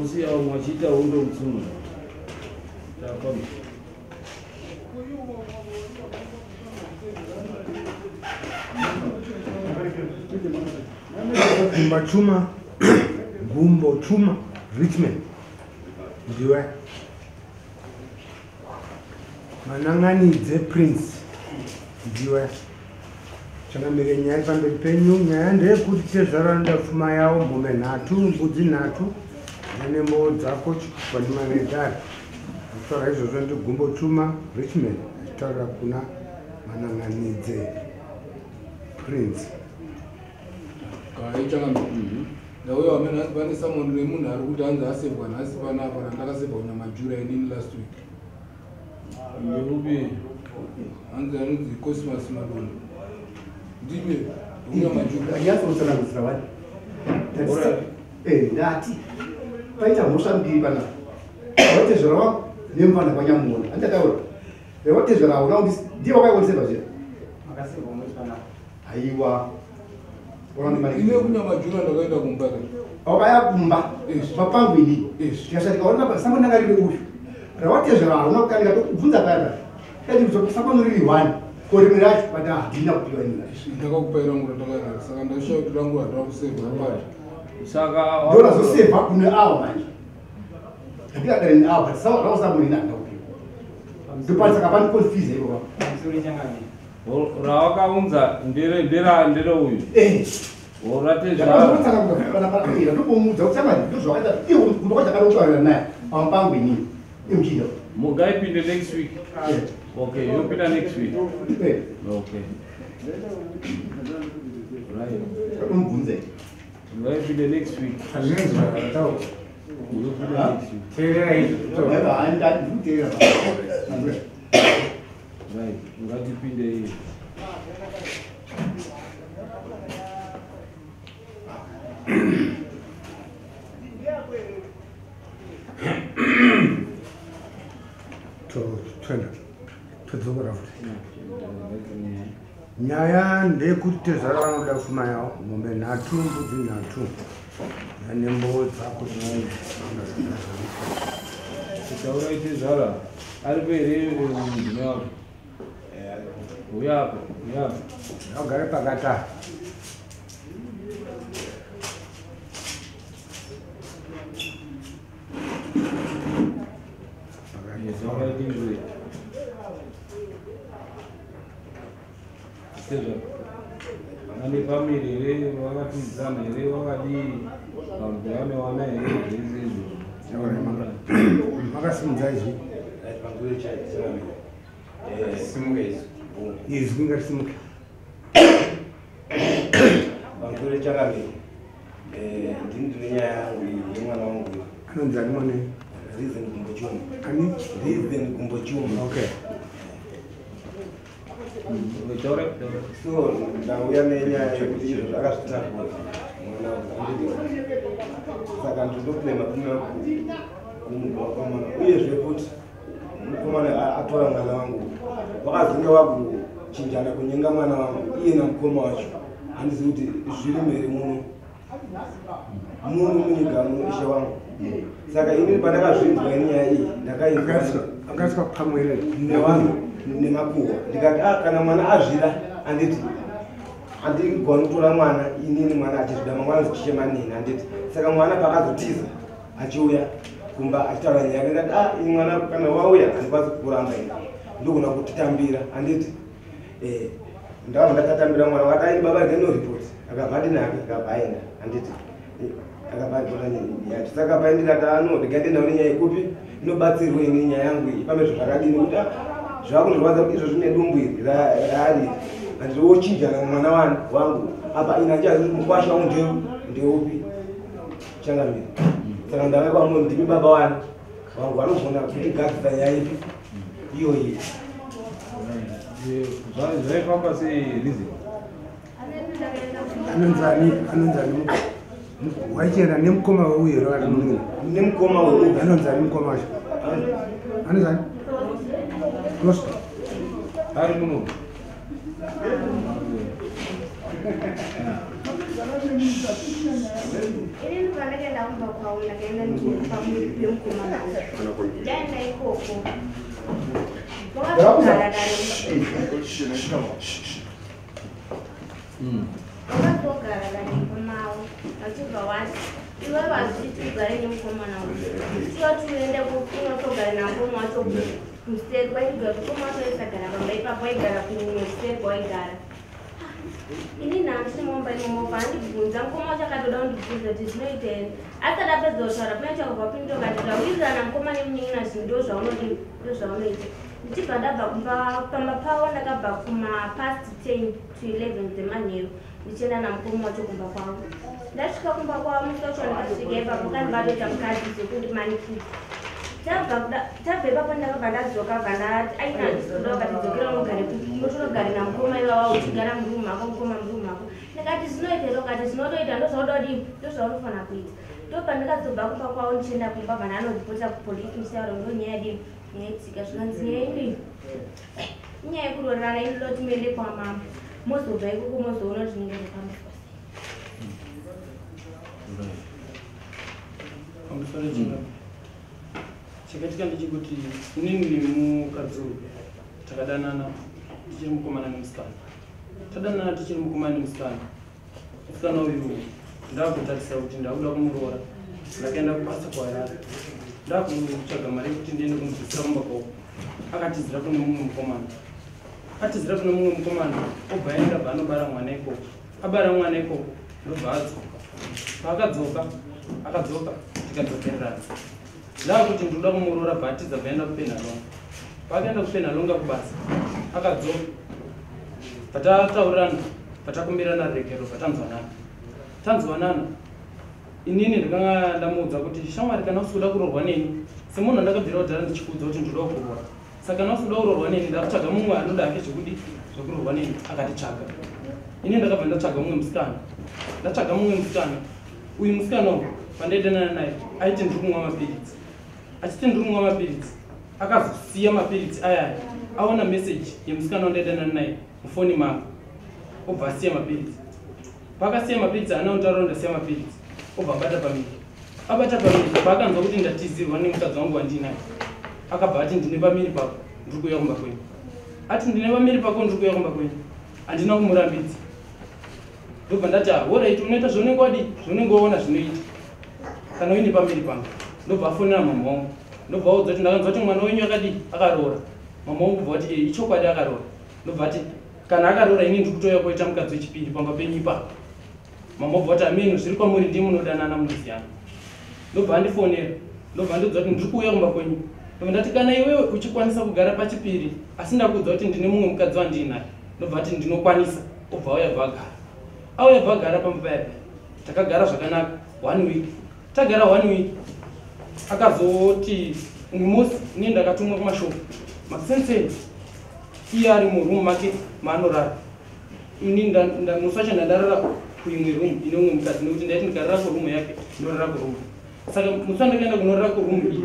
Usiya vamwe vachiita hondo mutsumo. Tafamba. Gumba Chuma, Gumbo Chuma, Richmond. Ndiwe. Mananganidze Prince. Ndiwe. Changamire nyaya pamberi penyu. Nyaya ndeyekuti tezvara vanoda pfuma yavo mombe nhatu, mbudzi nhatu nembo dzako chikwanima nedare. Kutaura izvozvo ndiGumbo Chuma Richmond achitaura kuna Mananganidze Prince. Kai changamire. Ndauya wamene hanzi pane summon remunhu ari kuti hanzi asevhwa nhasi panapa randakasevha kunyamajura inini last week. Ndeupi? Hanzi anonzi Cosmas Madonna. Ndime wekunyamajura. Anyatsoutsanangudzira wani. Ndati paita mhosva mbiri panapa. Watezvara wangu nemufana kwanyamuona. Handataura. Watezvara hauna kuti ndiye wakaioneseva zviya. Haiwa. Ine kunyamajura ndakaenda kumba. Wakaya kumba. Papangu ini. Tikashatika sambo ndanga riri uyu. Rawatezvara hauna kukanika tokubvunza paya paya. Kati sambo riri one. Ko rimwe racho but handina kupiwa ini. Ndakakupai rangu randakaenda saka ndashaya kuti rangu handina kusevha pari. Saka Ndo razosevha kune avo manje. Handikadari neavo but rausambonini handina kupiwa. Ndopari saka pani confuse ivo. Rawakaunza ndere ndere uyu. Ratezvara. Ndopomuudza kuti samani ndozvakaita iwo kumba kwachakarokutaurira naye pamupango inini imuchida. Mungaipinde next week. Okay, yopinda next week. Okay. Right. Umubvunze. Ngaipinde next week. Hazvinzwa zvataura. Yopinda next week. Teerera izvo. Ndikuteerera. Right, ngatipinde iyi. Twenda. Todzokera futi. Nyaya ndeyekuti tezvara vanoda pfuma yavo mombe nhatu, mbudzi nhatu nembo dzako. Taura tezvara aripo here mudzimai wako? Uya apo, uya apo. Ngaugare pakati apa. Tezvara vane famiri here, vakatidzana here, vakadii, vanhu vane vana here, zvese izvozvo. Makasimudza izwi. Izwi ngarisimuke. Pamusoro changamire, ndini ndine nyaya yangu iyi yemwana wangu. Anonzi ani mwana? Reason Gumbochuma. Ani? Reason Gumbochuma. Okay. Taura. So ndauya nenyaya yekuti izvo zvakazvitakura mwana wangu handiti. Saka ndinokurema kumugwa kwamwana uyezve futi mukomana atora mwana wangu vakazenge vakuchinjana kunyenga mwana wangu iye namukoma wacho. Handizivi kuti zviri here muno muno munyika muno ishe wangu. Saka inini pandakazvinzwa inyaya iyi ndakainzwa Akaiswa pamwe here? nevanhu nemakuhwa ndikati kana mwana azvida handiti handigoni kutora mwana inini mwana achizvida mangwana zichichema nini handiti. Saka mwana paakazotiza achiuya kumba achitaura nyaya yake ndikati ini mwana kana wauya handikwanisi kukuramba ini ndogona kutitambira handiti. Ndakabva ndatatambira mwana wakati aini baba regai noripoti akabva adinake akabva aenda handiti. Akabva aripota nyaya yacho. Saka pai ndikati ano regai ndiendawo nenyaya ikupi inobatsirwe ini nyaya yangu iyi pamwe zvakadini kuti zvakundirwadza kuti izvo zvine dumbu iri raari handiti wochinjana mwana wangu apa ini handichazivi kuti mukwasha wangu ndeupi changamire. Saka ndauya kwamuri ndimi baba wani wangu vanogona kundigadzisa nyaya ipi iyoyi. Zvaifamba sei Reason? Anonzani anonzani waichera nemukoma weuyo rakati munhu nemukoma weuyo anonzani mukoma wacho anonzani Prosper ari muno. Inini pandakaenda kumba kwavo ndakaenda ndipamuri pemukomana uyu. Ndaenda ikoko. Wakatogara wakatogara dare mavo vachibva wati iwe vazviti ugare nemukomana uyu. Tiwa tiuende unotogara namukoma wacho kuseri kwaigara mukoma wacho aisagara pamba ipapo aigara kumwe kuseri kwaigara. Inini handisi mumba imomo paandibvunza mukoma wacho akatoda kundibvunza kuti zvinoita here. Asati apedza kutaura pane chakabva pinduka akati tawirirana mukoma nemunin'ina zvinhu ndozvaunodii ndozvaunoita. Ndichibva ndabva kumba pamba pavo ndakabva kuma past 10 to 11 dzemanheru ndichienda namukoma wacho kumba kwavo. Ndasvika kumba kwavo musi wacho ndakasvika ipapo kani vatoita mukadzi zvekundimanikidza. Tabva ipapo ndakabva ndadzoka bva ndati aina handisi kuda vakati dzokera unogare unotonogare namukoma ivava uchigara murumu mako mukoma murumu mako. Ndikati zvinoita here ukati zvinotoita ndozvaunoda kudii ndozvaunofanira kuita. Ndopandakazobva kumba kwavo ndichienda kumba bva ndanoripota kupolisi ndichitaura ndo nyaya yadii nyaya yetsika zvikanzi nyaya yenyu iyi inyaya yekuroorana inoda kuti muende kwamambo mozobva ikoko mozoona kuti zvinenge zvafambiswa sei. Pamusoro chinga chakaitika ndechekuti inini nemukadzi uyu takadanana tichiri mukomana nemusikana. Tadanana tichiri mukomana nemusikana. Musikana uyu ndakutarisa kuti ndakuda kumuroora. Ndakaenda kubasa kuHarare. Ndakutsvaga mari yekuti ndiende kumubvisira kumba kwavo. Akatizira kune mumwe mukomana. Atizira kune mumwe mukomana obva aenda bva anobara mwana ikoko. Abara mwana ikoko ndobva adzoka. Paakadzoka akadzoka tikadzokererana. Ndakuti ndinoda kumuroora bva atiza bva aenda kuPenhalonga. Paakaenda kuPenhalonga kubasa akadzoka. Patataurirana patakumbirana ruregerero patanzwanana. Tanzwanana inini ndakanga ndamuudza kuti shamwari kana usikuda kuroorwa neni semunhu andakabvira kudhara ndichikuudza kuti ndinoda kuroora. Saka kana usikuda kuroorwa neni ndakutsvaga mumwe anoda hake zvekudi zvekuroorwa neni akatitsvaga. Ini ndakabva ndatsvaga mumwe musikana. Ndatsvaga mumwe musikana. Uyu musikana uyu pandaidanana naye aiti ndiri kumwa mapiritsi. Achiti ndiri kumwa mapiritsi akazosiya mapiritsi aya aona meseji yemusikana wandaidanana naye mufoni mangu obva asiya mapiritsi. Paakasiya mapiritsi haana kutaura kuti ndasiya mapiritsi obva abata pamiri. Abata pamiri paakanzwa kuti ndatizirwa nemukadzi wangu wandinaye akabva ati ndine pamiri pako ndiri kuuya kumba kwenyu. Ati ndine pamiri pako ndiri kuuya kumba kwenyu. Handina kumurambidza. Ndobva ndati alright unoita zvaunenge wadii zvaunenge waona zvinoita. Kana uine pamiri pangu. Ndobva afonera mama wangu. Ndobva audza kuti ndakanzwa kuti mwana wenyu akadii akaroora. Mama wangu bva vati ichokwadi akaroora. Ndobva ati kana akaroora ini ndiri kutouya koita mukadzi wechipiri pamba penyu ipapo. Mama bva vati ameno zviri kwamuri ndimi munodanana munoziyana. Ndobva andifonera. Ndobva andiudza kuti ndiri kuuya kumba kwenyu. Ndobva ndati kana iwewe uchikwanisa kugara pachipiri asi ndakuudza kuti ndine mumwe mukadzi wandiinaye. Ndobva ati ndinokwanisa. Obva auya bva agara. Auya bva agara pamba paya paya. Takagara zvakanaka 1 week. Tagara 1 week. Akazoti umwe musi ini ndakatumwa kumashopu. Makusenseni iye ari murumu make maanorara. Ini musi wacho ndandarara kuimwe room ine umwe mukadzi nekuti ndaiti ndikarara kurumu yake ndorara kurumu. Saka musi wandakaenda kunorara kurumu iyi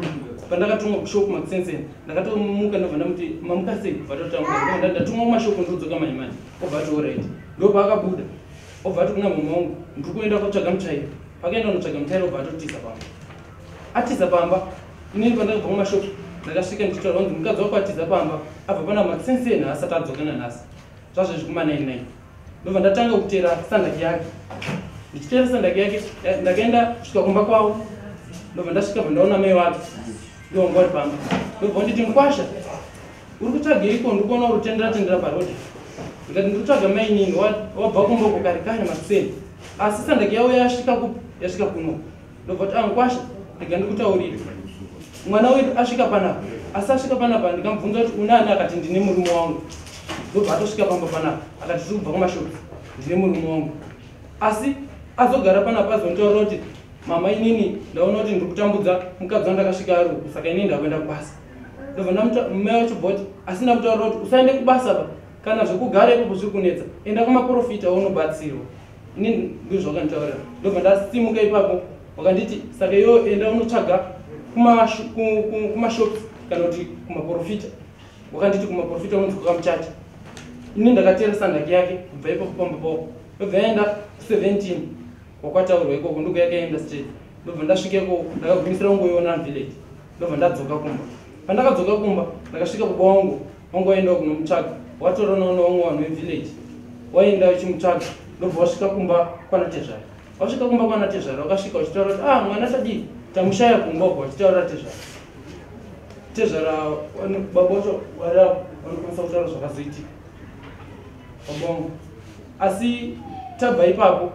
pandakatumwa kushopu makusenseni ndakatomuka ndobva ndamuti mamuka sei bva tatamuka ndatumwa kumashopu ndodzoka manje manje obva ati alright. Ndopaakabuda obva ati kuna mama wangu ndiri kuenda kotsvaga mutsvairo. Pakaenda kunotsvaga mutsvairo obva atotiza pamba. Atiza pamba inini pandakabva kumashopu ndakasvika ndichitaura kunzi mukadzi wako atiza pamba abva pana makusenseni asati adzoka nanhasi. Zvazvezvi kuma 99. Ndobva ndatanga kutera sandaki yake. Ndichitera sandaki yake ndakaenda kusvika kumba kwavo. Ndobva ndasvika bva ndaona mai wake. Ndobva vari pamba. Ndobva nditi mukwasha uri kutsvageiko ndiri kuona uri kutendera tendera parodhi. Ndikati ndiri kutsvaga mai nini wabva kumba uko kare kare makuseni. Asi sandaki yavo yasvika kupi? Yasvika kuno. Ndobva kuti mukwasha rega ndikutaurire. Mwana wedu asvika panapa. Asi asvika panapa ndikamubvunza kuti unani akati ndine murume wangu. Ndobva atosvika pamba panapa akati tiri kubva kumashopu ndine murume wangu. Asi azogara panapa azonditaurira kuti mama inini ndaona kuti ndiri kutambudza mukadzi wandakasvika ari uku saka inini ndakuenda kubasa. Ndobva mai vacho bva kuti asi ndamutaurira kuti usaende kubasa pa kana zvekugara ipopo zviri kunetsa enda kumaprofita unobatsirwa. Ini ndozvakanditaurira. Ndobva ndasimuka ipapo, wakanditi saka iwe enda unotsvaga kumashops kana kuti kumaprofita. Wakanditi kumaprofita unonzi kwakamuchacha. Ini ndakatera sandaki yake kubva ipapo pamba pavo. Ndobva yaenda ku17 wakwataurwa ikoko, ndiko yakaenda straight. Ndobva ndasvika ikoko, ndakagumisira kungoiona village. Ndobva ndadzoka kumba. Pandakadzoka kumba, ndakasvika baba wangu, wangu waendawo kunomutsvaga. Watora naona vamwe vanhu vevillage, waenda uchimutsvaga. Ndobva wasvika kumba kwanatezvara. Wasvika kumba kwanatezvara, wakasvika uchitaura kuti ah, mwana tadii, tamushaya kumba uko, vachitaura tezvara. Tezvara baba wacho vari apo vanokwanisa kutaura zvakazoitika baba wangu. Asi tabva ipapo,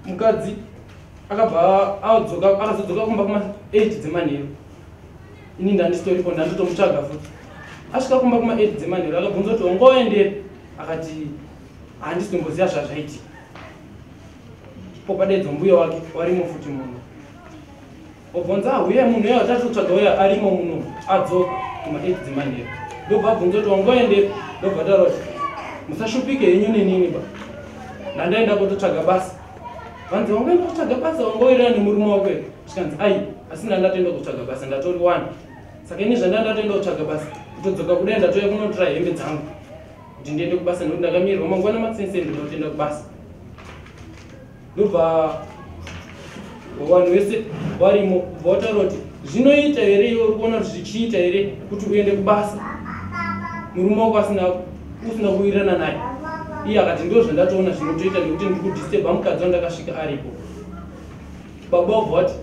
mukadzi akabva adzoka, akazodzoka kumba kuma 8 dzemanheru. Ini ndandisitoripo, ndandotomutsvaga futi. Asvika kumba kuma 8 dzemanheru, akabvunza kuti wanga waendepi, akati handisitomboziva zvazvaitika. Popadaidzwa mbuya wake warimo futi muno, obvunza huye munhu uya watatotsvaga uya arimo muno, adzoka kuma 8 dzemanheru. Ndobva abvunza kuti wanga waendepi, ndobva taura kuti musashupike henyu nenini ba, ndandaenda kutotsvaga basa. Vanzi wangaenda kutsvaga basa, wangawirirana nemurume wako here? Zvikanzi ai, asi ndandatoenda kutsvaga basa, ndatori wani. Saka ini zvandandatoenda kutsvaga basa, kutodzoka kudai ndatouya kunotora hembe dzangu kuti ndiende kubasa, nekuti ndakamirwa mangwana makuseni ndoda kutoenda kubasa. Ndobva vanhu vese varimo bva vataura kuti zvinoita here, iwe uri kuona kuti zvichiita here kuti uende kubasa murume wako asina usina kuwirirana naye? Iye akati ndo zvandatoona zvinotoita, nekuti ndiri kudisturba mukadzi wandakasvika aripo. Baba wabva wati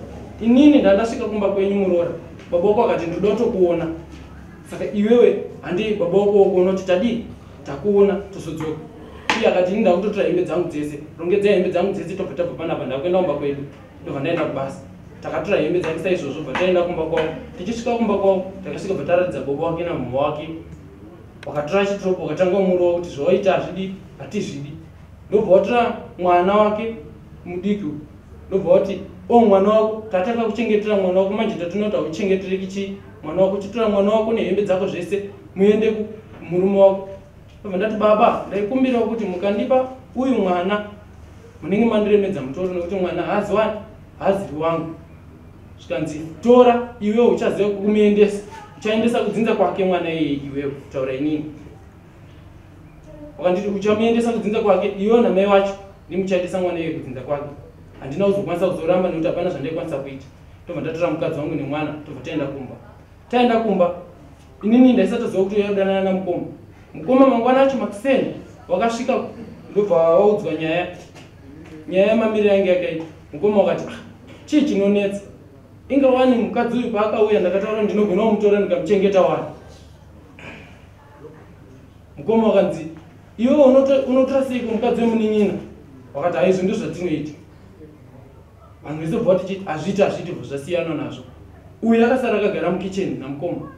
inini ndandasvika kumba kwenyu muroora, baba wako akati ndoda kutokuona, saka iwewe handei baba wako wokuona kuti tadii takuona tozodzoka. Iye akati ini ndakutotora hembe dzangu dzese, rongedzai hembe dzangu dzese, tobva tabva panapa, ndakuenda kumba kwedu. Ndobva ndaenda kubasa, takatora hembe dzake saizvozvo, bva taenda kumba kwavo. Tichisvika kumba kwavo, takasvika bva taratidza baba wake namama wake. Wakatora chitopo, wakatanga kumurova kuti zvawaita hazvidi, hatizvidi. Ndobva watora mwana wake mudiki, ndobva wati o mwana wako tataka kuchengetera mwana wako, manje tatoona kuti hauchengetereki chii mwana wako, chitora mwana wako nehembe dzako zvese muende kumurume wako. Ndobva ndati baba, ndaikumbirawo kuti mukandipa uyu mwana munenge mandiremedza mutoro, nekuti mwana haazi wani, haaziri wangu. Zvikanzi tora iwewe, uchaziva kumuendesa, uchaendesa kudzinza kwake mwana iyeye. Iwewe kutaura inini wakanditi uchamuendesa kudzinza kwake iwewe namai wacho, ndimuchaendesa mwana iyeye kudzinza kwake. Handina kuzokwanisa kuzoramba nekuti hapana zvandaikwanisa kuita. Tobva ndatora mukadzi wangu nemwana, tobva taenda kumba. Taenda kumba, inini ndaisatoziva kuti uyadanana namukoma. Mukoma mangwana acho makuseni wakasvika, ndobva waudzwa nyaya, nyaya yamamiriro yange yakaita. Mukoma wakati ah, chii chinonetsa? Inga wani mukadzi uyu paakauya ndakataura ndinogona kumutora ndikamuchengeta wani. Mukoma wakanzi iwewe unotora seiko mukadzi wemunin'ina? Wakati haizvo, ndo zvatinoita vanhu vese. Bva tichiti hazviiti, hazviiti, bva zvasiyana nazvo. Uyu akasara akagara mukicheni namukoma,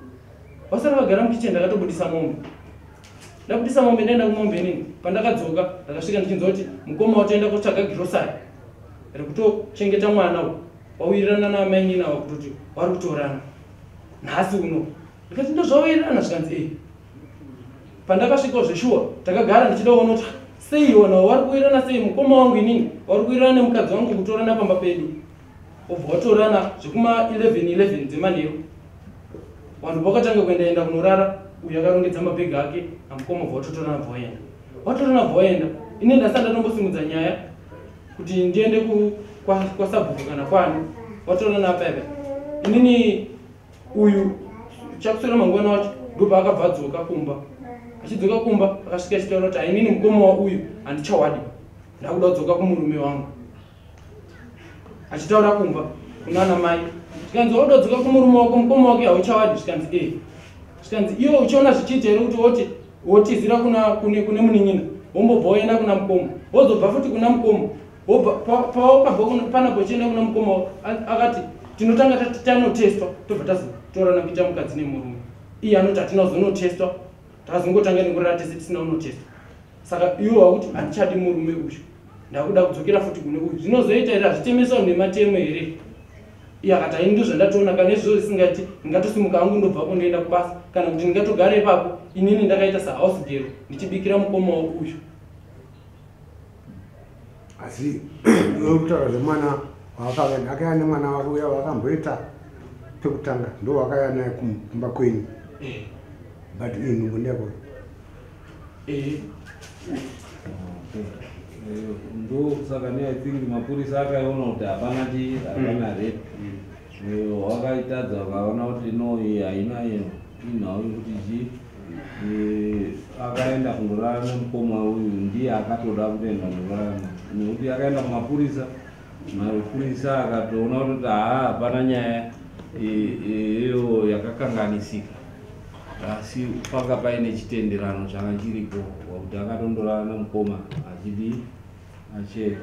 vasara vagara mukicheni. Ndakatobudisa mombe, ndabudisa mombe, ndaenda kumombe inini. Pandakadzoka ndakasvika ndichinzwa kuti mukoma watoenda kutsvaga girosari rekutochengeta mwana uyu, wawirirana naamainini ava kutoti wari kutorana nhasi uno. Ndikati ndozvawirirana? Zvikanzi ei. Pandakasvikawo zveshuwa takagara ndichida kuona kuti sei ona wari kuwirirana sei, mukoma wangu inini wari kuwirirana nemukadzi wangu kutorana pamba pedu. Obva watorana zvekuma 11 11 dzemanheru, vanhu vakatanga kuendaenda kunorara. Uyu akarongedza mabhegi ake namukoma, bva watotorana, bva waenda, watorana, bva waenda. Ini ndasati ndatombosimudza nyaya kuti ndiende kwasabhuku kana kwani. Watorana apaipa, inini uyu chakuswera mangwana wacho ndobva akabva adzoka kumba. Achidzoka kumba akasvika achitaura kuti ainini mukoma wauyu handichawadi, ndakuda kudzoka kumurume wangu. Achitaura kumba kunana mai, zvikanzi wauda kudzoka kumurume wako, mukoma wake hauchawadi? Zvikanzi e. Zvikanzi iwe uchiona zvichiita here kuti woti wotizira kuna kune munin'ina, wombobva woenda kuna mukoma, wozobva futi kuna mukoma, wobva pawakabva panapo uchienda kuna mukoma? Akati tinotanga tanotestwa, tobva tazotorana kuita mukadzi nemurume. Iye anoti hatina kuzonotestwa, takazongotanga nekurara tese tisina kunotestwa. Saka iwe wakuti handichadi murume uyu, ndakuda kudzokera futi kune uyu, zvinozoita here? Hazvitemesa nematemo here? Iye akati hai, ndo zvandatoona, kana izvozvo zvisingati ndingatosimuka hangu ndobvako ndoenda kubasa, kana kuti ndingatogara ipapo inini ndakaita sahouse girl ndichibikira mukoma uyu. Asi iwe kutaura zvemwana waakava akaya nemwana wake uya wakamboita pekutanga ndo wakaya naye kumba kwenyu. But iyi nhumbu ndeyako. Ndo saka ne I think mapurisa akaiona kuti hapana chi hapana rape. Wakaitadza vakaona kuti no, iyi haina inhau yekuti chi akaenda kundorara nemukoma uyu, ndiye akatoda kutoenda kundorara nekuti akaenda kumapurisa. Mapurisa akatoona kuti haa, hapana nyaya iyo yakakanganisika, asi panga paine chitenderano changa chiripo kuti akatondorara nemukoma achidi ache.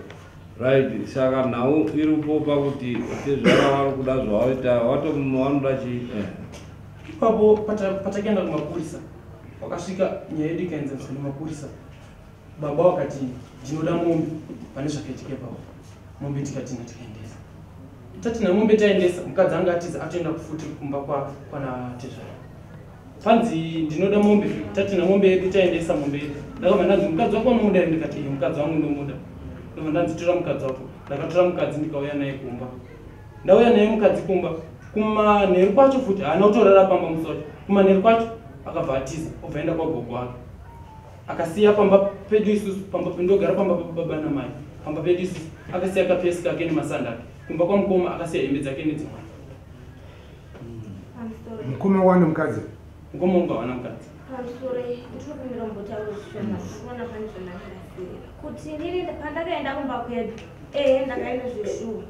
Right, saka nhau iripo pakuti tezvara vari kuda zvavaita vanoda chi Ipapo patakaenda kumapurisa, wakasvika nyaya yedu ikaenzaniswa nemapurisa. Baba wakati ndinoda mombe pane zvakaitika ipapo. Mombe tikatina tikaendesa, tatina mombe taendesa, mukadzi anga atiza atoenda kufuti kumba kwana tezvara. Panzi ndinoda mombe, tatina mombe yedu taendesa mombe yedu. Ndakabva ndanzi mukadzi wako unomuda here? Ndikati iye mukadzi wangu ndomuda. Ndobva ndanzi tora mukadzi wako. Ndakatora mukadzi ndikauya naye kumba. Ndauya naye mukadzi kumba, kumanheru kwacho futi haana kutorara pamba musi wacho. Kumanheru kwacho akabva atiza, obva aenda kwagogo wake, akasiya pamba pedu isusu, pamba ndogara pamba pababa namai, pamba pedu isusu akasiya kapesi kake nemasanda ake. Kumba kwamukoma akasiya hembe dzake nedzimwana. Pamusoro. Mukoma wane mukadzi? Mukoma wangu hawana mukadzi. Pamusoro, ndiri kumbira mbotaura zvishoma kuona pane zvandakasiyira kuti inini pandakaenda kumba kwedu, ehe, ndakaenda zveshuwa.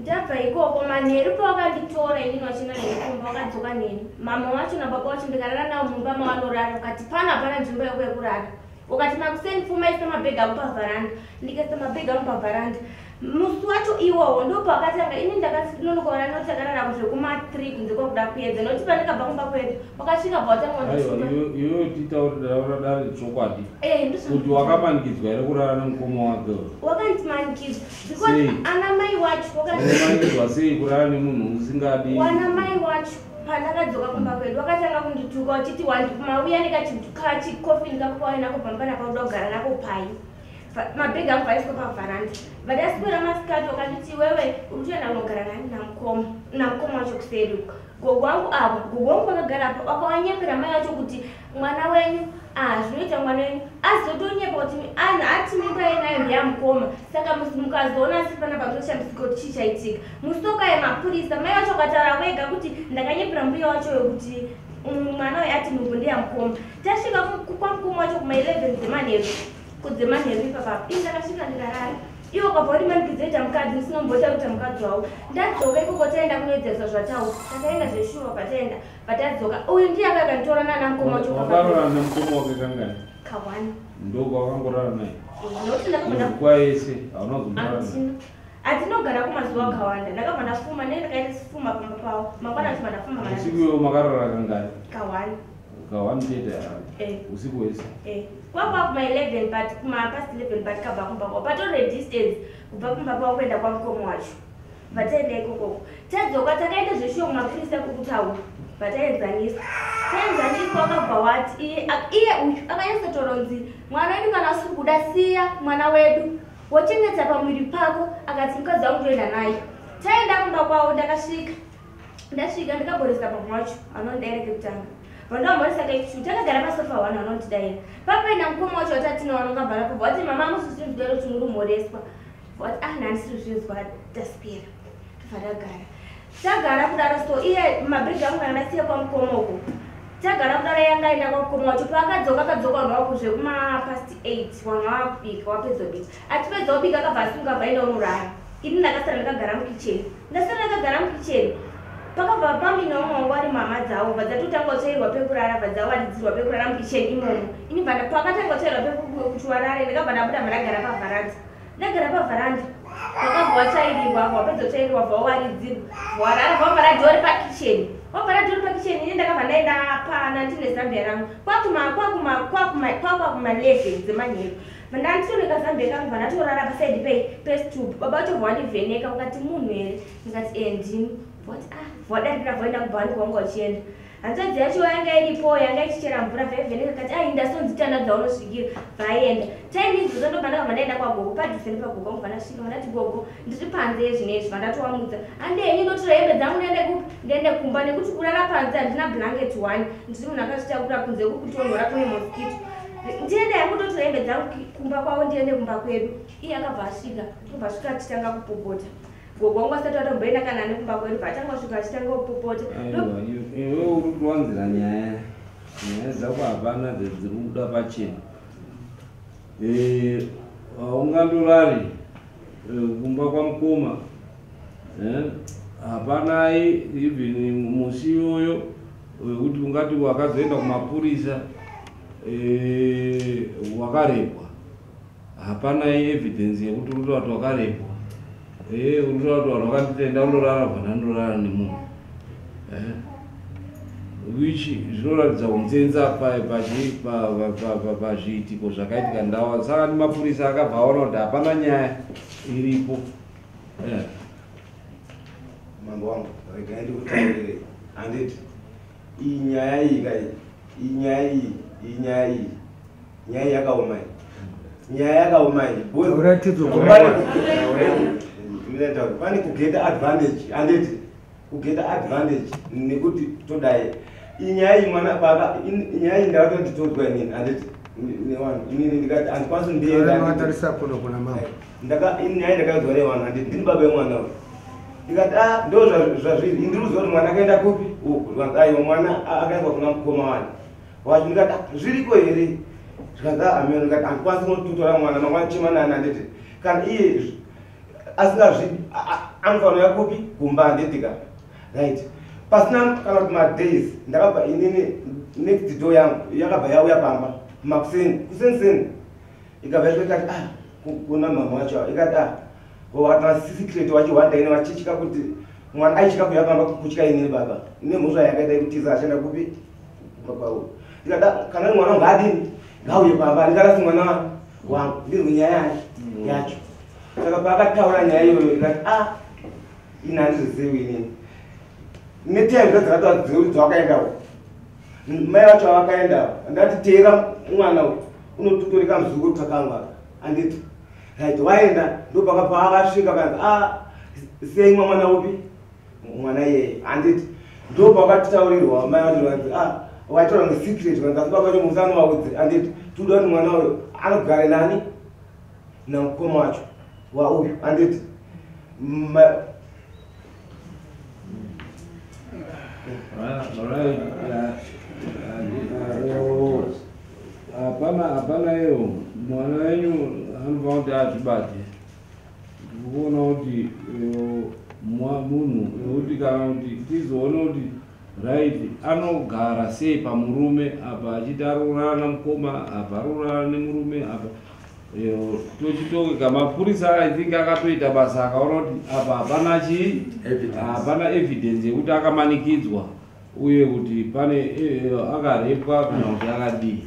Ndabva ikoko manheru pawakanditora inini wachienda neni kumba, wakadzoka neni, mama wacho nababa wacho, ndikarara navo mumba mavanorara. Ukati pano hapana nzvimbo yako yekurara. Ukati makuseni pfuma isa mabhegi ako pavharanda. Ndikaisa mabhegi angu pavharanda. Musi wacho iwowo ndopakatanga ini ndakanonokaona noti takarara zvekuma3 kunze kwakuda kuedza, nokuti pandikabva kumba kwedu wakasvika bva watanga Aiwa, wandituka. Iwewe titaurira dare chokwadi Ndizvo. kuti wakamanikidzwa here kurara nemukoma wake? Wakandimanikidzwa because Sei? ana mai wacho Wakamanikidzwa sei kurara nemunhu usingadi? Wana mai wacho pandakadzoka kumba kwedu wakatanga kundituka uchiti mauya nekachikofini kako kawainako pamba napauda kugara nako pai. Mabhegi angu aiswa pavharanda. Vadaswera masikati wakanditi iwewe uri kutoenda kunogara nani namukoma, namukoma wacho kuseri uko. Gogo wangu avo, gogo wangu vakagara apa, wakawanyepera mai wacho kuti mwana wenyu, ah, zvinoita mwana wenyu azotonyepa kuti anhu ati mimba yenayo ndeyamukoma. Saka mukazoona asi pana pakutoshamisika kuti chii chaitika. Musoka yemapurisa mai vacho akataura wega kuti ndakanyepera mbuya wacho wekuti mwana uyu ati nhumbu ndeyamukoma. Tasvika kwamukoma wacho kuma11 dzemanheru, kudzemanheru ipapapo ini ndakasvika ndikarara. Iwo ukabva uri manikidzoita mukadzi musinomboita kuita mukadzi wavo. Ndadzoka ikoko taenda kunoedzesa zvataura, takaenda zveshuwa. Pataenda patadzoka uyu ndiye aka akanditora nana mukoma wacho. Wakarara nemukoma wake kangani? Kawani. Ndokwakangorara naye? Nokuti ndakabva Nguva yese hauna kuzomborara naye? Hatina, hatinogara kumazuva akawanda. Ndakabva ndafuma nei, ndakaenda fuma pamba pavo mangwana achibva ndafuma. Usiku iwewe makarara kangani? Kawani. Kawani chete? Eh. Usiku wese? Eh, kwakwa kuma11 but kuma past 11 but kabva kumba kwavo patore distance kubva kumba kwavo kuenda kwamukoma wacho. Bva taenda ikokoko, tadzoka takaenda zveshuwa kumapurisa kukutaura. Bva taenzaniswa, taenzaniswa, wakabva wati iye uyu akanyatsotoronzi mwana wedu kana usiri kuda siya mwana wedu wochengeta pamwiri pako. Akati mukadzi wangu toenda naye. Taenda kumba kwavo, ndakasvika, ndasvika ndikabhoresa pamwe wacho anondidaira kekutanga. Vandamhoresa kechitu, takagara pasofa one, vanondidaira papaina mukoma wacho watatina vanongabva napo. Vati mama musizvinzwa here kuti muri mhoreswa? Vati ah, nhandisiri zvinzwa. Taswera tobva tagara, tagara kudaro. So iye mabhegi angu ndakandasiya kwamukoma uko. Tagara kudaro, yanga aenda kwamukoma wacho. Paakadzoka akadzoka vanhu vakuzve kumapast 8, vanhu vavakubika, wapedza kubika, achipedza kubika akabva asimuka abva aenda unorara. Ini ndakasara ndakagara mukicheni, ndasara ndakagara mukicheni. Pakabva pamina umwe wangu ari mama dzavo, bva dzatotanga kutsvairwa pekurara, bva dzawaridzirwa pekurara mukicheni imomo. Ini bva pakatanga kutsvairwa pekuti warare, ndakabva ndabuda, bva ndagara pavharanda, ndagara pavharanda. Vakabva watsvairirwa, wapedza kutsvairirwa, bva wawaridzirwa, warara, vavhara dhori pakicheni, wavhara dhori pakicheni. Ini ndakabva ndaenda pana ndine zambia rangu kwakuma 11 dzemanheru. Ndanditoneka zambia kangu, bva ndatorara pasaidi pestube. Baba vacho bva wandivheneka, ukati munhu here? Ndikati e, ndini. Vati ah, vadarikira, vaenda kubhani kwangu vachienda. Hanzvadzi yacho yanga iripo, yanga ichichera mvura, bvaivheneka kati ai ndasonzitana dzaunosvikira, bvaenda. Time idzodzo ndobva ndakabva ndaenda kwagogo, padhuze nepagogo ndobva ndasvika, vandati gogo ndiri panze zvinezvi, vandatoamudza andenyi ndotora hembe dzangu ndiende kupi, ndiende kumba, nekuti kurara panze handina blanket one, ndiri munhu akazvitakura kunze kukutonhora kune mosquito. Ndiende yangu ndotora hembe dzangu kumba kwavo, ndiende kumba kwedu. Iye akabva asvika, ndobva asvika achitanga kupopota. Gogo wangu asati atomboenda kana nekumba kwedu, bva asvika achitanga kupopota. Aiwa, iwe uri kuwanzira nyaya, nyaya dzako hapana dziri kubuda pachena. Haungandorari kumba kwamukoma, hapanai even musi iyoyo wekuti ungati wakazoenda kumapurisa wakarepwa, hapanai evidence yekuti uri kuti wakarepwa. Uri kuti vanhu vakanditenda undorara, bva ndandorara nemunhu, which zvinoratidza unzenza pazviitiko zvakaitika ndawa. Saka nemapurisa akabva aona kuti hapana nyaya iripo. Mambo wangu, regai ndikutaurire, handiti iyi nyaya iyi kai, iyi nyaya iyi, iyi nyaya iyi, nyaya yakaoma iyi, nyaya yakaoma iyi. Pane kugeta advantage, handiti kugeta advantage nekuti todai iyi nyaya iyi mwana baba, nyaya iyi ndakatoti todzwa inini, handiti nevanhu inini ndikati handikwanisi ndienda Vatarisa kuno kuna mama. Ndaka nyaya ndakazwa nevanhu, handiti ndini baba yemwana uyu. Ndikati a ndo zvazviri, ndiri kuziva kuti mwana akaenda kupi uku. Zvikanzi aiwa, mwana akaendwa kuna mukoma wani wacho. Ndikati zviriko here? Zvikanzi ameno. Ndikati handikwanisi kunototora mwana mangwana chemanani, handiti kana iye asingazvidi anofanira kupi kumba, handiti ka. Right, pasina kana kuti madays ndakabva inini, next door yangu yakabva yauya pamba makuseni kuseni, ikabva yasvika ikati ah kuna mama wacho, ikati ah wasecret wachiwanda ine vachitya kuti mwana aichika kuuya pamba kutya inini baba nemhosva yakaita yekutiza achienda kupi kumba kwavo. Ndikati kana mwana wangu ngaadini, ngauye pamba, ndikati mwana wangu ndizwe nyaya yacho. Saka paakataura nyaya iyoyo ndikati ah ini handizvizivi inini netime dzadzakataura dzawakaendawo mai vacho avakaendawo. Ndati teera mwana uyu unototoreka muzukuru kakangwa, handiti. Right, waenda ndopakabva akasvika kanzi a sei mwana upi mwana iyeye, handiti ndopakataurirwa mai vacho kanzi a waitaura nesecret, kanzi asi baba vacho musanovaudze, handiti tikuda kuti mwana uyu anogare nani namukoma wacho wauyu, handiti. Hapana, hapana iyo mwana wenyu anofanira kuti azvibate. Ndikuona kuti munhu wekuti kana kuti tizoona kuti right anogara sei pamurume apa achiti ari kurara namukoma, apa ari kurara nemurume apa, tochitoka mapurisa. I think akatoita basa akaona kuti apa hapana chii, hapana evidence yekuti akamanikidzwa uye kuti pane akarepwa kana kuti akadii,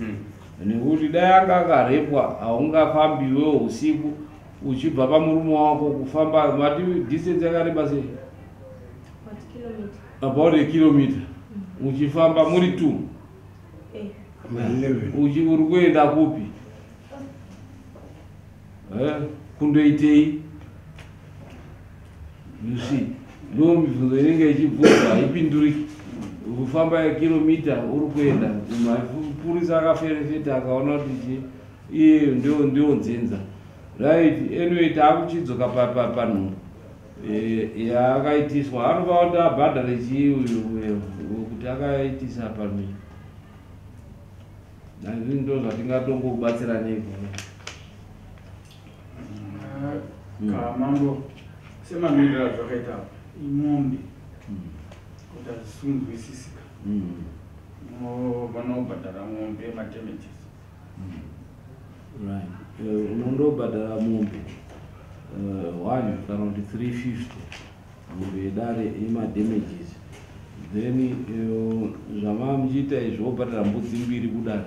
nekuti dai anga akarepwa haungafambiwewo usiku uchibva pamurume wako kufamba mati distance yakareba sei, about a kilometer, uchifamba muri two, uri kuenda kupi, kundoitei? You see, ndo mibvunzo inenge ichibvunzwa haipinduriki. Kufamba kilomita uri kuenda, mapurisa akaferefeta akaona kuti chi iye ndio nzenza. Right, anyway, taakuchidzoka panhumbu yaakaitiswa. Anofanira kuti abhadhare chii uyu kuti akaitisa pamiri? Nazvi ndo zvatingatongobatsira neiko. Kamambo, semamiriro azvakaita apa, imombe kuti hazvisunzwisisika, vanobhadhara mombe yemadamages. Right, unondobhadhara mombe 1 kana kuti 350, mombe yedare yemadamages. Then zvamava muchiita izvi, wobhadhara mbudzi mbiri kudare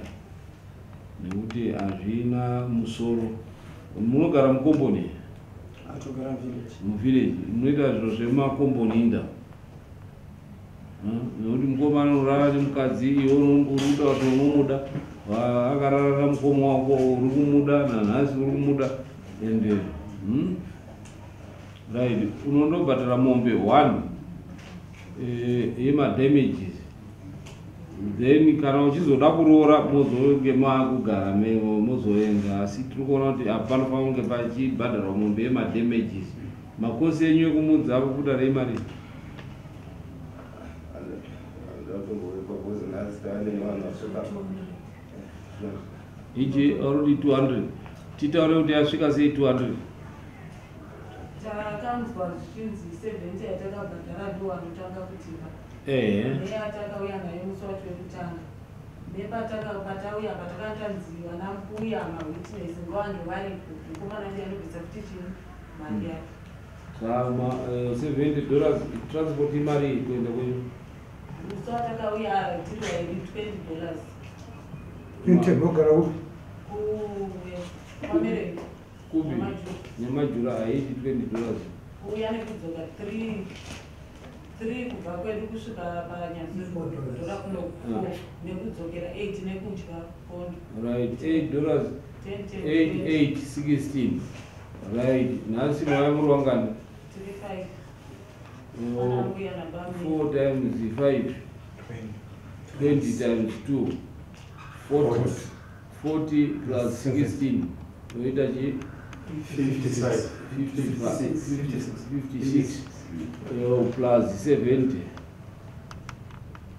nekuti hazvina musoro. Munogara mukomboni? Atogara village. Muvillage munoita zviro zvemakomboni inda. Nekuti mukoma anorara nemukadzi, iwe uri kutaura kuti unomuda, akarara namukoma wako uri kumuda, nanhasi uri kumuda. Ende right, unondobhadhara mombe 1 yemadamages, then kana uchizoda kuroora mozonge maakugara mozoenda. Asi tiri kuona kuti apa panofanira kunge pachibhadharwa mombe yemadamages. Makosi enyu ekumudza kubuda reimari? Ichi already 200. Titaure kuti yasvika sei 200? Takanzwa zvichinzi 70 yatakabhadhara ndo vanotanga kutipa. Neyatakauya nayo musi wacho wekutanga, nepatauya patakanzi vana mbuya mawitness ngavange varipo, mukomana ndiye anobvisa futi chii mari yacho. Saka $70 transport imari kuenda kwenyu? Musi watakauya tiri vairi $20. Integogara kupi? Kwamereki. Kupi? Nemajura haiti $20. Kuuya nekudzoka 3 kubva kwedu kusvika panyazodhora kuno nekudzokera 8 nekudya pondo. Right, $8 8 8 16. Right, nhasi mauya muri wangani? Tiri 5. 4 times 5 20 times 2 40. 40 plus 16 yoita chi? 56. 56 plus 70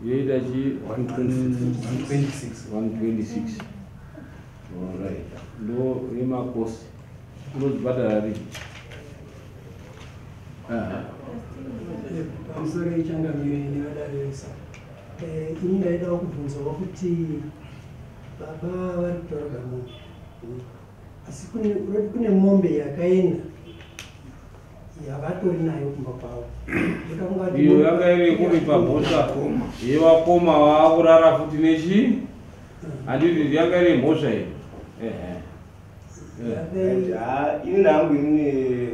yoita chi? 126. 126. Alright, ndo yemakosi unozibhadhara rii? Pamusoro yechangamire nevadaresa, ini ndaidawo kubvunzawo kuti baba vari kutaura mombe, asi kune mombe yakaenda yavatori nayo kumba kwavo. Iyo yanga iri kuripa mhosva yevakoma vaakurara futi nechi? Handiti yanga iri mhosva iyi? Ini nangu ini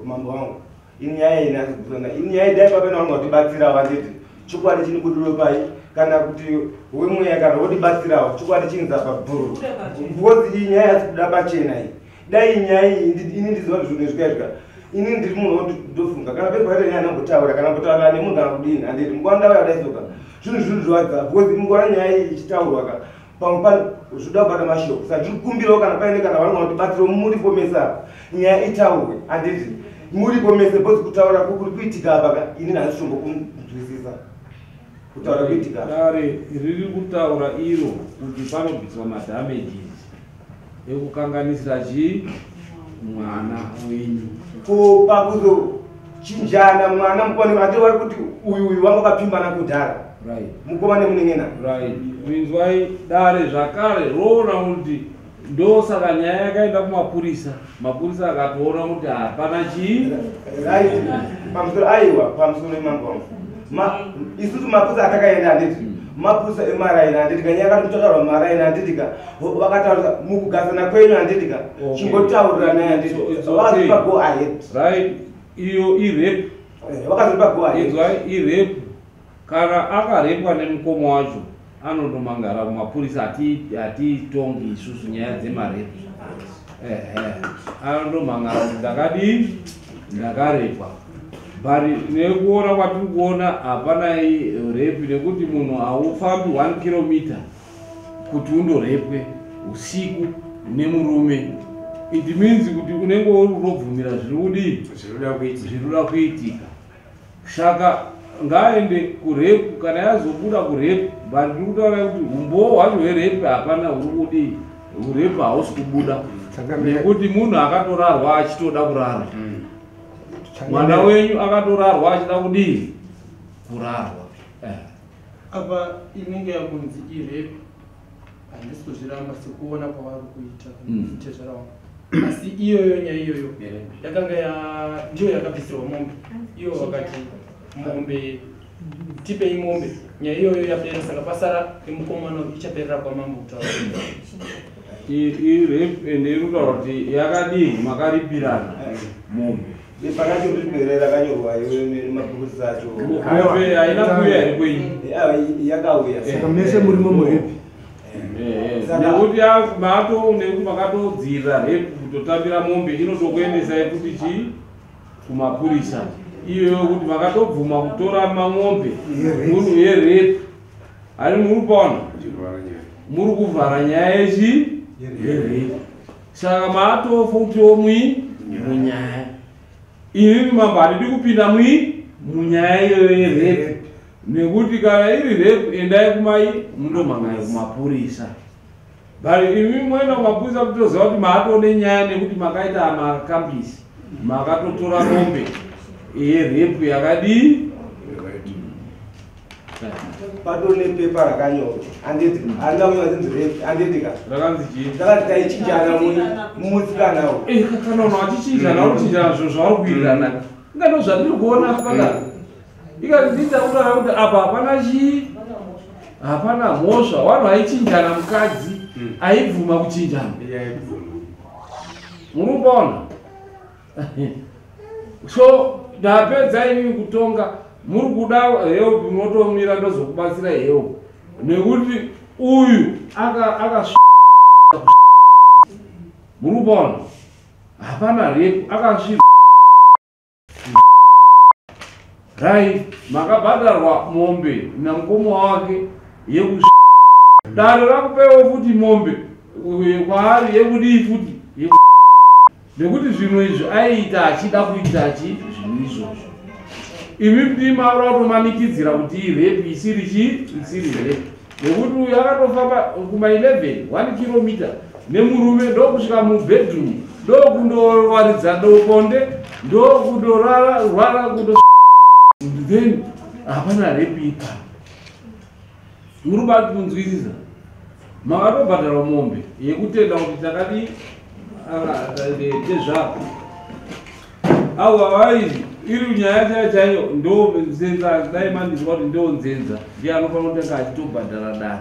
mambo wangu ini nyaya iyi nhasi ini nyaya dai baba vangu vatibatsirawo handiti chokwadi chinobudiro pai kana kuti wemweya kana wotibatsirawo chokwadi chinza pabhuru, because iyi nyaya yasi kuda pachena iyi. Dai nyaya iyi ini ndiziva zvinhu zvikaizvika, ini ndiri munhu ndofunga kana pese pakaita nyaya nambotaura kana mbotaura nemunhu kana kudini handiti mukuona ndava yadaizoka zvinhu zvinozvivadza, because mukuona nyaya iyi ichitaurwa ka pamwe pane zvoda kubata mashoko. Saka ndiri kukumbirawo kana paine kana vanhu vanotibatsirawo muripo mese apa nyaya itaurwe handiti muripo mese, because kutaura kuri kuitika apa ka ini nhasi tombokunzwisisa kutaura kuitika. Dare riri kutaura iro kuti panobviswa madamages ekukanganisira chii mwana wenyu. Ko pakuzochinjana mwana mukoma ati vari kuti uyu wanga wakapfimbana kudhara. Right. Mukoma nemunen'ena. Right. Inzwai dare zvakare roona kuti ndosaka nyaya yakaenda kumapurisa. Mapurisa akatoona kuti hapana chii. Right. Pamusoro aiwa pamusoro emambo wangu. Isusu mapurisa atakaenda handiti mapurisa emaraini handiti ka nyaya yakatotaurwa maraini handiti ka vakataura mukugasana kwenyu handiti ka chingotaurirana handiti vakazopa go ahead. Right. Iyo irape. Vakazopa go ahead. Inzwai irape. Kana akarepwa nemukoma wacho anondomangara kumapurisa, hatitongi isusu nyaya dzemarepu. Anondomangara kuti ndakadii, ndakarepwa. But nekuona kwatiri kuona hapana repi, nekuti munhu haufambi 1 kilometer kuti undorepwe usiku nemurume. It means kuti unenge uri unobvumira zviri kudii, zviri kuitika. Saka ngaende kurepu, kana yazobuda kurepu, but ndiri kutaura kuti umbowo hwacho hwerepu hapana huri kudii, urepu hausi kubuda nekuti munhu akatorarwa achitoda kurarwa. Mwana wenyu akatorarwa achida kudii, kurarwa. Apa inenge yakunzi irepu, handisi kuzviramba sekuona kwavari kuita tezvara wangu, asi iyoyo nyaya iyoyo yakanga ndiyo yakabvisirwa mombe iyo, vakati mombe tipei mombe, nyaya iyoyo yapera. Saka pasara remukomana ichaperera kwamambo kutaura irape, ende iri kutaura kuti yakadii, makaripirana mombe. Bepa racho riri rakanyorwa nemapurisa acho. Mombe haina kuuya here kwenyu? Yakauya. Saka mese murimo murepi. Nekuti mato nekuti makatodzirira rape kutotambira mombe inotokuendesai kuti chii kumapurisa. Iyoyo kuti makatobvuma kutora mamombe munhu yerape. Ari muri kuona? Muri kuvhara nyaya yechi yerape. Saka matofutiwo munyaya. Ini mambo handidi kupinda munyaya iyoyo yerape. Nekuti kana iri rape endai kumai mundomhan'ara kumapurisa. But imi moenda kumapurisa kutoziva kuti maatone nyaya nekuti makaita makambisi. Makatotora mombe yerape yakadii? Patone pepa rakanyorwa. Handiti handina kunyorwa zinzi rape. Handiti ka. Rakanzi chii? Rakanzi taichinjana mumusikana uyu. Kana unhu achichinjana uri kuchinjana zvinhu zvauri kuwirirana. Inga ndozvatiri kuona pakadaro. Ikandidza kutaura kuti apa hapana chii? Hapana mhosva. Vanhu vaichinjana mukadzi aibvuma kuchinjana. Muri kuona? So ndapedza inini kutonga. Muri kuda help munotomira ndozokubatsira help. Nekuti uyu aka muri kuona? Hapana rape akasvi right makabhadharwa mombe namukoma wake yeku dare rakupewo futi mombe kwaari yekudii futi nekuti zvinhu izvi aiita achida kuita zvinhu izvozvo. Imi ndima automanikidzira kuti irape isiri chii isiri rape. Nekuti uyu akatofamba kuma 11 1 kilomita nemurume ndokusvika mubedroom ndokundowaridza bonde ndokundorara rwara kundo then hapana rape ipa. Muri kubati kunzwisisa. Makatobhadharwa mombe yekutenda kuti takadii tezvako. Awa iri nyaya chaiyo ndo nzenza dai mandizwa kuti ndo nzenza ndiye anofanira kutanga achitobhadhara dare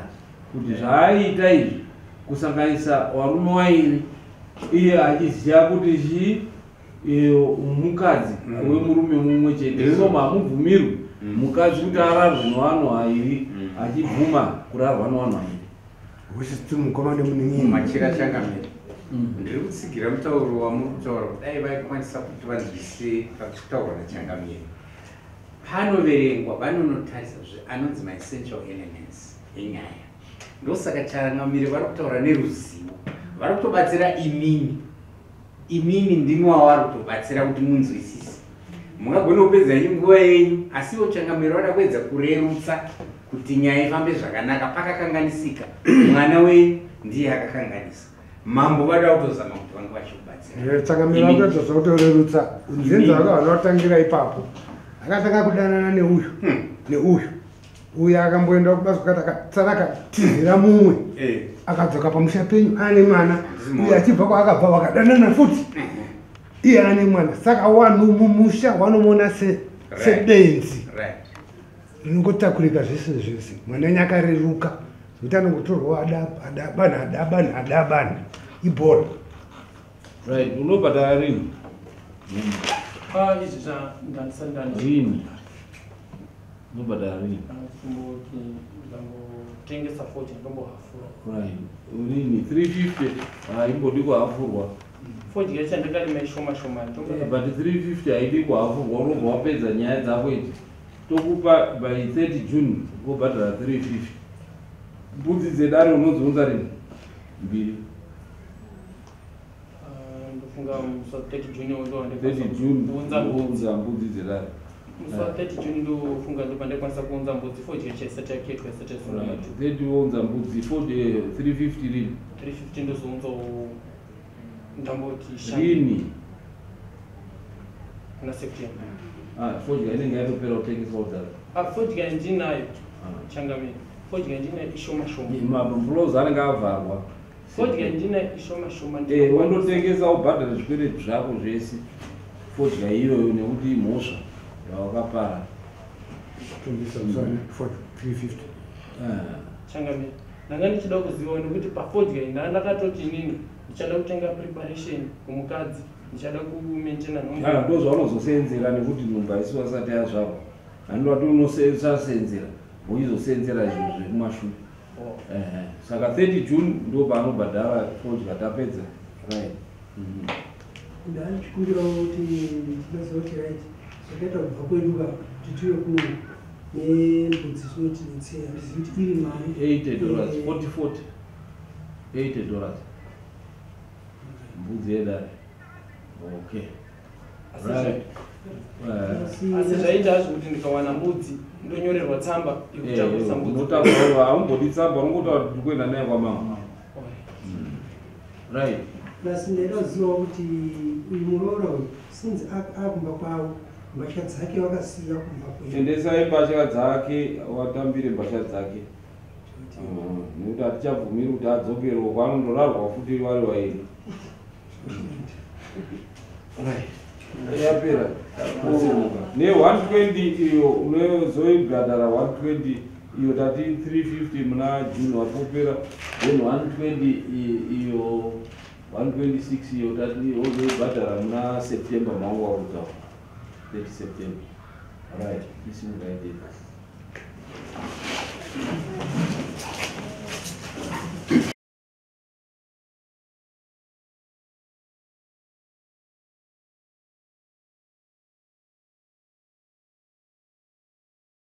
kuti zvaaiita izvi kusanganisa varume vairi iye achiziva kuti chii mukadzi wemurume mumwe chete. So hamubvumirwi mukadzi kuti ararwe nevanhu vairi achibvuma kurarwa nevanhu vairi. Which mukoma nemunin'ina. Machira changamire. Ndiri kutsigira mutauro wamuri kutaura kudai vaikwanisa kuti vanzwise pakutaurwa nachangamire. Panoverengwa vanonotarisa anonzi maessential elements enyaya. Ndosaka changamire vari kutaura neruzivo. Vari kutobatsira imimi. Imimi ndimi wavari kutobatsira kuti munzwisise. Mungagona kupedza yenyu nguva yenyu, asi ivo changamire vada kuedza kurerutsa kuti nyaya ifambe zvakanaka. Pakakanganisika mwana wenyu ndiye akakanganisa. Mambo vada kutozama kuti vange vachikubatsira. Changamire vakuedza zvakutorerutsa. Nzenza vakavanotangira ipapo. Akatanga kudanana neuyu neuyu. Uyu akamboenda kubasa kwakati akatsara akatizira mumwe. Akadzoka pamusha penyu ane mwana. Uyu achibva kwaakabva vakadanana futi. Iye ane mwana. Saka wanhu mumusha wanomuona sebenzi. Rinongotakurika zvese zvese. Mwana wenyu akareruka. Zvekuti anongotorwa adabana adabana adabana. Ibhora. Right, unobhadhara rini? Izvi zvandisandani. Rini? Unobhadhara rini? Ndangotengesa 40 ndombohafura. Right. Rini 350 haimbodi kuhafurwa. 40 yacho ndakarima ishoma shoma. But 350 haidi kuhafurwa unobva wapedza nyaya dzako idzi. Tokupa by 30 June wobhadhara 350. Mbudzi dzedare unodziunza rini? Mbiri. Ndofunga musi wa 30 June 30 June unza mbudzi dzedare. Musi wa 30 June ndofunga ndopandakwanisa kuunza mbudzi 40 yacho isati yaketwa isati yasungwa. 30 wounza mbudzi 40 350 rini? 350 ndozounzawo ndamboti rini? Kuna September. Fodya inenge yatopera kutengeswa kudhara. Fodya ndinayo changamire. Fodya ndinayo ishoma shoma. Mablozi anenge avharwa. Fodya ndinayo ishoma shoma. Wandotengesa ubhadhare zvikwereti zvako zvese. Fodya iyoyo nekuti imhosva yawakapara. Tengesa 350. Changamire. Ndanga ndichida kuziva nekuti pafodya ndanga ndakatoti inini Ndichada kutenga preparation kumukadzi, ndichada kumaintaina nhumbu. Ah, ndo zvaunozosenzera nekuti nhumbu haisi wasati yazvarwa. Handoti unosasenzera, uchizosenzera zvinhu zvekumashure. Ehe. Saka 30 June ndo paanobhadhara fodya tapedza. Right. Ndachikumbirawo kuti ndinoziva kuti right zvakaita kubva kwedu ka kuti tiuye kuno nembudzi zvinotinetsei, handizivi kuti iri mari. $80, 40 40. $80. Mbudzi yedare. Okay. Right. Asi zvaita hazvo kuti ndikawana mbudzi ndonyorerwa tsamba yekutakurisa mbudzi? Unotakura, haumbodi tsamba, unongotaura kuti ndikuenda naye kwamama. Right. Plus ndaida kuzivawo kuti uyu muroora uyu, since akumba kwavo, mbatya dzake vakasiya kumba kwedu. Endesai mbatya dzake, watambire mbatya dzake. Nekuti hatichabvumiri kuti adzokerwe kwanondorarwa futi vari vairi. Yapera ne120 iyo unozoibhadhara 120 iyo tati 350 muna June wapopera, then 120 iyo 126 iyo tati wozoibhadhara muna September mangu wakutaura 30 September. Right, isimukaidei.